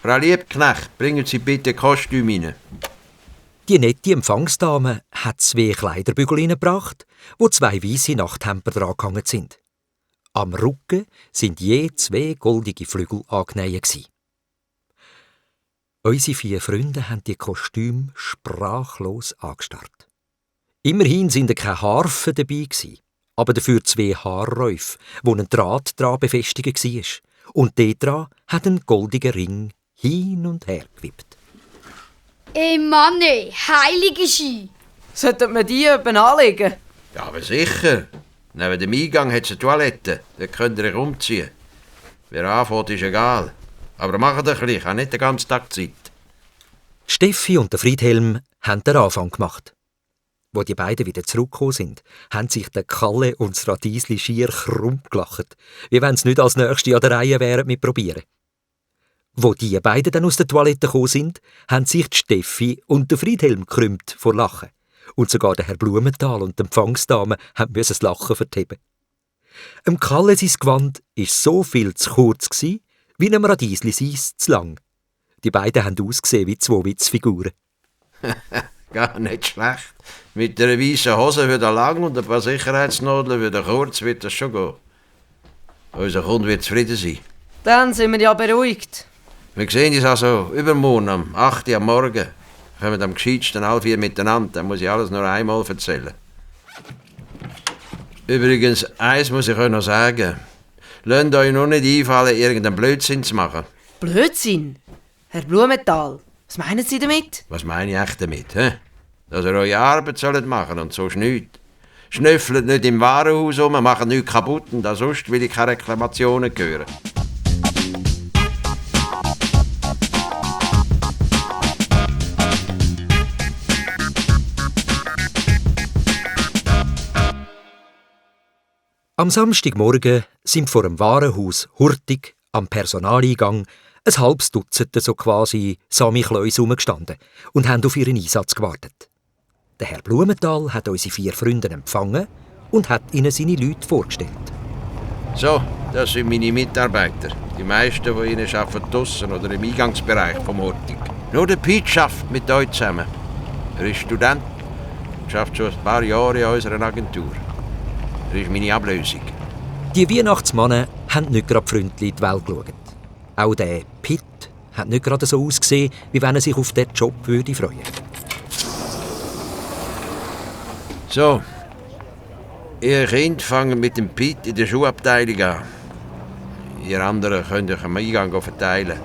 Frau Liebknecht, bringen Sie bitte Kostüm rein. Die nette Empfangsdame hat 2 Kleiderbügel reingebracht, wo 2 weisse Nachthemder dran gehangen sind. Am Rücken sind je 2 goldige Flügel angenäht. Unsere 4 Freunde haben die Kostüme sprachlos angestarrt. Immerhin sind keine Harfen dabei gewesen, aber dafür 2 Haarräufe, wo ein Draht dran befestigt war. Und dort dran hat ein goldiger Ring hin und her gewippt. Ey Mann, heilige Ski! Sollten wir die eben anlegen? Ja, aber sicher. Neben dem Eingang hat es eine Toilette. Da könnt ihr euch umziehen. Wer anfängt, ist egal. Aber macht ein bisschen, ich habe nicht den ganzen Tag Zeit. Steffi und der Friedhelm haben den Anfang gemacht. Wo die beiden wieder zurückgekommen sind, haben sich der Kalle und das Radiesli schier krumm gelacht, wie wenn sie nicht als Nächste an der Reihe wären mit Probieren. Wo die beiden dann aus der Toilette gekommen sind, haben sich die Steffi und der Friedhelm gekrümmt vor Lachen. Und sogar der Herr Blumenthal und die Empfangsdame mussten das Lachen verheben. Dem Kalle sein Gewand war so viel zu kurz wie einem Radiesli seins zu lang. Die beiden haben ausgesehen wie 2 Witzfiguren. Gar nicht schlecht. Mit einer weißen Hose wird er lang und ein paar Sicherheitsnadeln wird er kurz, wird das schon gehen. Unser Kunde wird zufrieden sein. Dann sind wir ja beruhigt. Wir sehen uns also übermorgen am 8 Uhr am Morgen. Kommen am gescheitsten alle 4 miteinander. Dann muss ich alles nur einmal erzählen. Übrigens, eins muss ich euch noch sagen. Lasst euch noch nicht einfallen, irgendeinen Blödsinn zu machen. Blödsinn? Herr Blumenthal, was meinen Sie damit? Was meine ich echt damit? He? Dass ihr eure Arbeit sollt machen und sonst nichts. Schnüffelt nicht im Warenhaus rum, macht nichts kaputt und sonst will ich keine Reklamationen hören. Am Samstagmorgen sind vor dem Warenhaus hurtig am Personaleingang ein halbes Dutzend so quasi Samichlöus herumgestanden und haben auf ihren Einsatz gewartet. Der Herr Blumenthal hat unsere 4 Freunde empfangen und hat ihnen seine Leute vorgestellt. So, das sind meine Mitarbeiter. Die meisten von ihnen arbeiten draussen oder im Eingangsbereich vom Hortig. Nur der Pete arbeitet mit euch zusammen. Er ist Student und arbeitet schon ein paar Jahre in unserer Agentur. Er ist meine Ablösung. Die Weihnachtsmannen haben nicht gerade freundlich in die Welt geschaut. Auch der Pitt hat nicht gerade so ausgesehen, wie wenn er sich auf diesen Job freuen würde. So, ihr Kind fangt mit dem Pitt in der Schuhabteilung an. Ihr anderen könnt euch am Eingang verteilen.